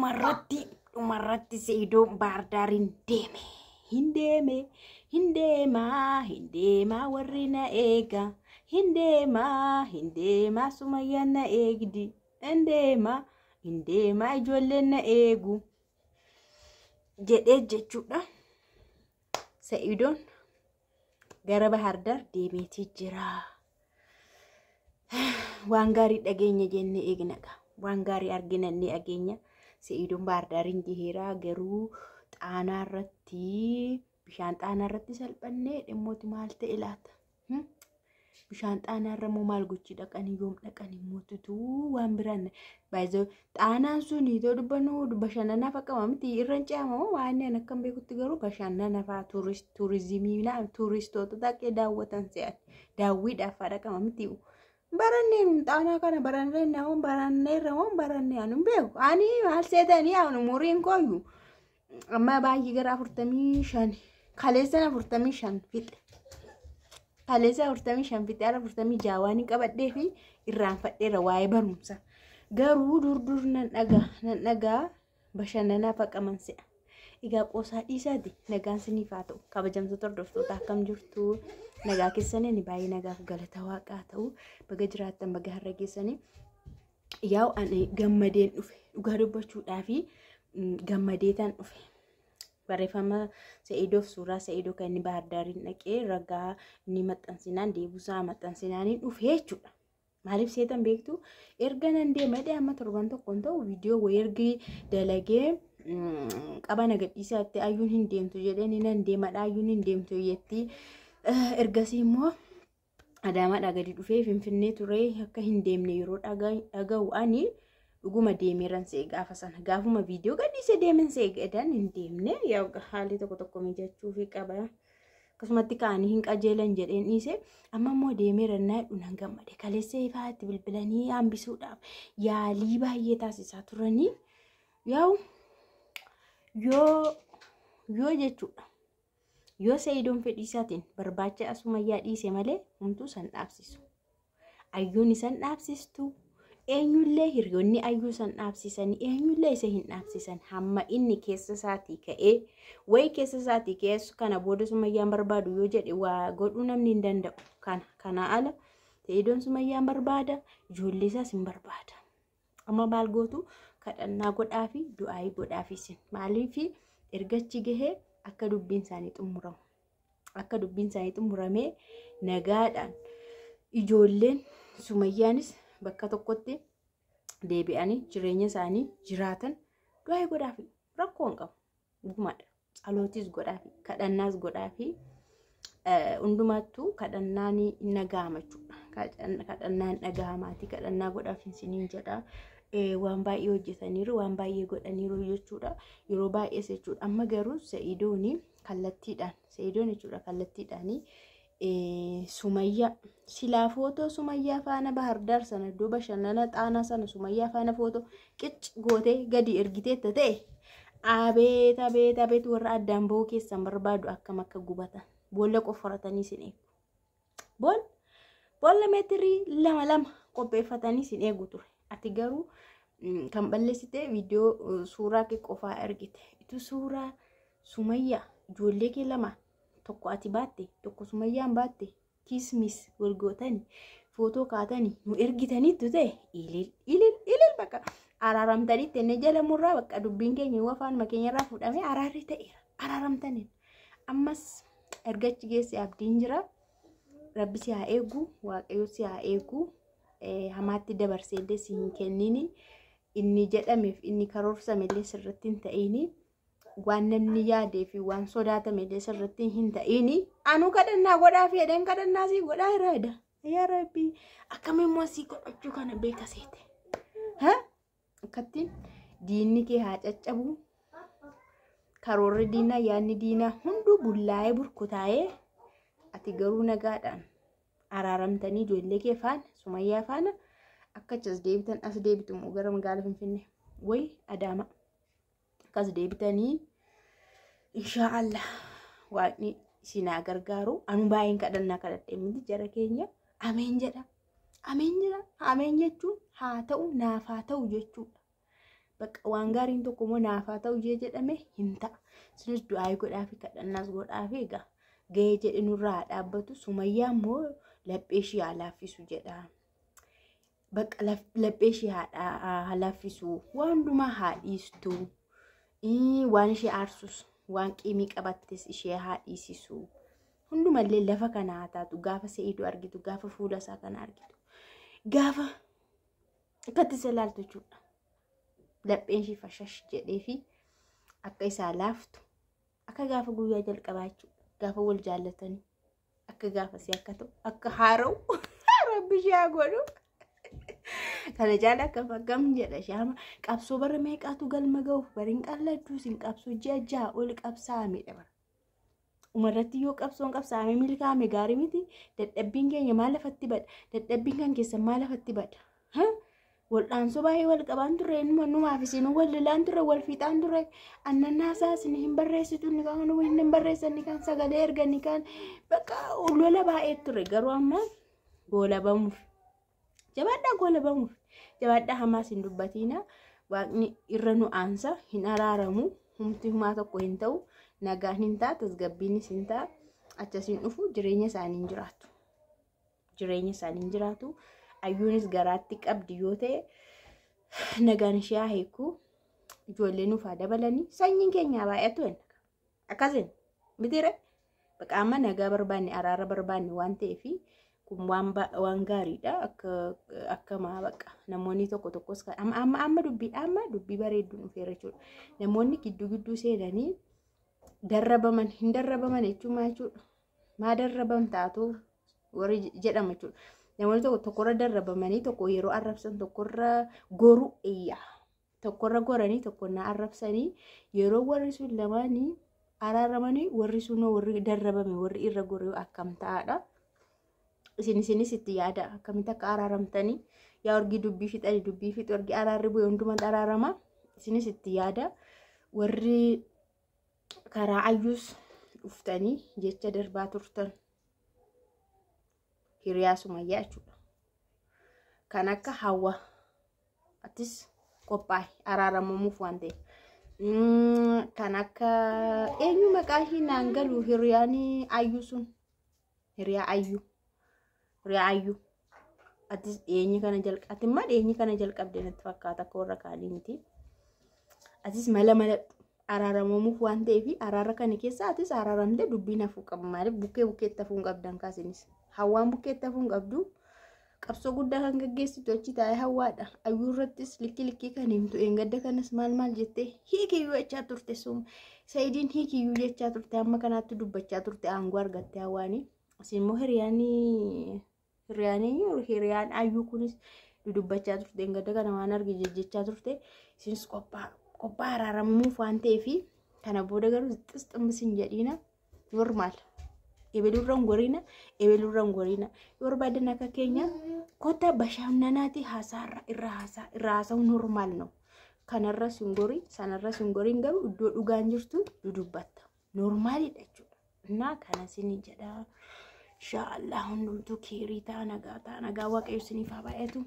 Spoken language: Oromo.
Dhumarratti Sa'idoon Baardaariin deeme. Hin deeme, hin deemaa, hin deemaa warri na eega. Hin deemaa, hin deemaa Sumayyaan na eegdi. Hin deemaa, hin deemaa ijoolleen na eegu. Jedhee jechuudha. Sa'idoon gara Bahardaar deemeetii jira. Waan gaarii dhageenya jennee eegna. Waan gaarii argina ni dhageenya. Sa'idoon Bahardaariin gaheera, garuu xaanaa irratti, bishaan xaanaa irratti salphannee dhimmooti maal ta'e laata? Bishaan xaanaa irra immoo maal gochii dhaqanii, yoom dhaqanii mootituu waan biraan baay'ee xaanaan sun itoo dubbannu bashannanaaf akka miti irra hin ce'amamu waan inni akkam beekutti, garuu bashannanaaf turizimii tuuristoota dhaqee daawwatan se'an daawwiidhaaf dhaqama miti. Baranneen xaanaa kana baranneen namoon baranneerra moon barannee anu beeku, ani maal seetanii anu umuriin kooyyu amma baay'ee gara 45, kaleessan 45 fixe. Kaleessa 45 fixe, ara 46 waan hin qabadhee fi irraanfadheera waa'ee barumsa. Garuu dur dur nan dhagaa bashannanaaf haqaman se'a. Egaa qoosaa dhiisaati, nagaan siniif haa ta'u. Kabajamtoota hordoftoota, akkam jirtu? Nagaa keessanii? Ani baay'ee nagaaf galata waaqaa ta'u, baga jiraattan, baga har'a geessanii. Yaa'u ani gammadeen dhufe, dhugaa dubbachuudhaa fi gammadeetaan dhufe. Barreeffama Sa'idoof suuraa Sa'idoo kan inni Baardaariin dhaqee ragaa inni maxxansinaan deebuusaa maxxansinaan dhufe jechuudha. Maaliif seetan beektu, erga nan deema amma torban tokkoon ta'u viidiyoo wayii ergi dalagee qaba na gadhiisaatti ayyuun hin deemtu jedhee nan deemadha, ayyuun hin deemtu jetti. Ergasii immoo Adaamaadhaa gadi dhufee Finfinnee ture, akka hin deemne yeroo dhaga'u ani dhuguma deemeeran se'e gaafa sana, gaafuma viidiyoo gadhiisee deemen se'e gadan hin deemne, haalli tokko tokko mijachuufi qaba. Akkasumatti ka'anii hin qajeelan jedheen dhiise. Amma immoo deemeera naa jedhu nan gammade. Kaleessa ifaatti bilbilanii hambisuudhaaf yaalii baay'ee taasisaa turanii, yaa'u yoo jechuudha. Yoo Sa'idoon fedhii isaatiin barbaacha Sumayyaa dhiise malee homtuu san dhaabsisu. Ayyuun isan dhaabsistu. Eenyullee hiriyoonni ayyuu san dhaabsisanii, eenyullee isa hin dhaabsisan hamma inni keessa isaatii ka'ee wayi keessa isaatii ka'ee kana booda Sumayyaan barbaadu yoo jedhe waa godhuu namni hin danda'u. Kana ala Sa'idoon Sumayyaan barbaada, ijoollee isaas hin barbaada. Amma maal gootu? Kadhannaa godhaa fi du'aayii godhaa fi isin maaliif ergachi gahee akka dubbiin isaanii xumuramu. Akka dubbiin isaanii xumuramee nagaadhaan ijoolleen Sumayyaanis bakka tokkotti deebi'anii jireenya isaanii jiraatan du'aayii godhaa fi rakkoo hin qabu. Dhugumadha. Tsalootis godhaa fi kadhannaas godhaa fi hundumattuu kadhannaan hin dhaga'ama jechuudha. Kadhannaan dhaga'amaati. Kadhannaa godhaaf isiniin jedha. Waan baay'ee hojjetaniiru, waan baay'ee godhaniiru jechuudha. Yeroo baay'ees jechuudha. Amma garuu Sa'idoon kallattiidhaan, Sa'idoon jechuudha, kallattiidhaan Sumayyaa silaa footoo Sumayyaa faana Bahardaar sana iddoo bashannana xaanaa sana Sumayyaa faana footoo qic gootee gadi ergiteetta ta'e, abeet abeet abeet, warra addaan bahuu keessan barbaadu akkam akka gubatan, boolla qofforatanii isin eegu. Boolla meetirii 2 2 qopheeffatanii isin eegu ture. Ati garuu kan balleessite viidiyoo suuraa kee qofaa ergite. Itu suuraa Sumayyaa ijoollee kee lama, tokko ati baatte, tokko Sumayyaan baatte, kiismis wal gootanii footoo kaatanii nu ergitaniittu ta'e, ilil ilil ilil, bakka araaramtaniitti inni jala murraa, bakka dubbiin keenya yoo afaanuma keenyarraa fuudhamee araarri ta'eera, araaramtaniin. Ammas ergachi geesse abdiin jira. Rabbi si haa eegu, Waaqayyo si haa eegu, hamaatti dabarsee illee si hin kennini, inni jedhameef inni karoorsame illee sirratti hin ta'ini, waan namni yaadee fi waan sodaatame illee sirratti hin ta'ini. Anuu kadhannaa godhaa fi jedheen kadhannaa sii godhaa jira. Yaa Rabbi, akkamiin immoo sii godhachuu kana beeka seete? Akkattiin diinni kee haa caccabu. Karoorri diinaa, yaadni diinaa hunduu bullaa'ee burkutaa'ee, ati garuu nagaadhaan araaramtanii ijoollee kee faana, Sumayyaa faana akka as deebitan, as deebitu immoo gara magaalaa Finfinnee wayi Adaama akkas deebitanii, inshaallah waaqni isin haa gargaaru. Anu baay'een kadhannaa kadhadhee miti jara keenya, ameen jedha, ameen jedha. Ameen jechuun haa ta'u, naaf haa ta'u jechuudha. Bakka waan gaariin tokko immoo naafaa ta'u jee jedhame hin ta'a. Isinis du'aa godhaa fi kadhannaas godhaa fi egaa gahee jedhe nurraa haa dhaabbatu. Sumayyaa immoo laphee ishii haa laaffisu jedha. Bakka laphee ishii haa laaffisu. Waan hundumaa haa dhiistu. Waan ishee aarsus waan qiimii qabattes ishee haa dhiisisu. Hundumallee lafa kana haa taatu. Gaafa Se'idoo argitu, gaafa fuula isaa kana argitu, gaafa akkatti isa ilaaltu jechuudha. Lapheen ishii fashash jedhee fi akka isaa laaftu, akka gaafa guyyaa jalqabaa jechuudha. Gaafa wal jaallatanii akka gaafa si akka ta'u akka haara'u rabbi ishee haa godhu. Kana caala akka akkam jedha shaama qabsoo bara meeqaatu galma ga'uuf bari hin qalladdu isin qabsoo ji'a 6 ol qabsaa'amedha bara. Umarratti yoo qabsoon qabsaa'ame milkaa'ame gaarii miti. Dadhabbiin keenya maal lafatti bada? Dadhabbiin kan keessan maal lafatti bada? Wal'aansoo baay'ee wal qabaan turre, numaaf isin wal lolaan turre, wal fiixaan turre. Annannaasaa isin hin barreessitu, inni kaan hin barreessan, inni kaan sagalee erga, inni kaan bakka lola baay'ee ture. Garuu amma goolabamuuf jabaadhaa, goolabamuuf jabaadhaa, hamaas hin dubbatiina. Waaqni irra nu aansa, hin araaramu, humti humaa tokko hin ta'u, nagaan hin ta'a, tasgabbiinis hin ta'a. Achasiin dhufu jireenya isaanii hin jiraatu. Jireenya isaanii hin jiraatu. Ayyuunis garaatti qabdi yoo ta'e nagaan ishee haa hiiku. Ijoollee nuuf haa dabalanii, sanyiin keenya haa baay'atu jenna. Akkasiin mitiire bakka amma nagaa barbaanne, araara barbaanne waan ta'eef kun waan gaariidha. Akka maa bakka namoonni tokko tokkos amma amma dubbii amma dubbii bareedduun dhufeera jechuudha. Namoonni gidduu gidduu seenanii darrabaman hin darrabaman jechuun maal jechuudha? Maa darrabam taatu warri jedhama jechuudha. Namoonni tokko tokkorra darrabamanii tokko yeroo arrabsan tokkorra goru iyya. Tokkorra goranii tokko na arrabsanii, yeroo warri sun lamaanii araaramanii warri sunoo warri darrabame warri irra gore akkam ta'aadha. Isinis itti yaada akkamitti akka araaramtanii yaa wargi dubbii fixanii dubbii fixu wargi araarri bu'e hundumatti araarama. Isinis itti yaada warri karaa ayyuus dhuftanii jecha darbaa turtan. Hiriyaa Sumayyaa jechuudha. Kan akka Hawwa atis qophaa'e araaramamuuf waan ta'eef. Kan akka eenyu maqaa ishii naan galu, hiriyaan ayyuu sun, hiriyaa ayyuu, hiriyaa ayyuu atis dhiyeenyi kana jalqabde immoo dhiyeenyi kana jalqabde natti fakkaata, akka warra kaanii miti. Atis mala maladhu araaramamuuf waan ta'eef, araara kana keessa atis araaramtee dubbiin hafuu qaba. Maaliif bukkee bukkeetti hafuu hin qabdan kaasinis. Hawwaan bukkeetti hafuu hin qabdu. Qabsoo guddaa kan gaggeessitu achi taa'ee Hawwaadha. Ayyuu irrattis likki likkii kan himtu, eengadda kanas maal maal jettee hiikiyyuu jechaa turte, sun Sa'idiin hiikiyyuu jechaa turte, hamma kanaatti dubbachaa turte, aangoo argatte Hawwaanii. Isin immoo hiriyaan hiriyaan eenyu, hiriyaan ayyuu kunis dudubbachaa turte, eengadda kana waan arge jechaa turte. Isinis qophaa qophaa araaramamuuf waan ta'eef kana booda garuu xis hin jedhiina, normaal. Ebelurra hin gorina, ebelurra hin gorina. Yoo barbaadan akka keenya kottaa bashannanaati, haasaarra irra haasaa irra haasa'u normaal no. Kanarra sin gorin, sanarra sin gorin, garuu iddoo dhugaan jirtu dudubbatta. Normaalidha jechuudha. Innaa kana sin jedha. Inshaallah hundumtuu keerii ta'a, nagaa ta'a, nagaa waaqayyo isiniif haa baay'atu.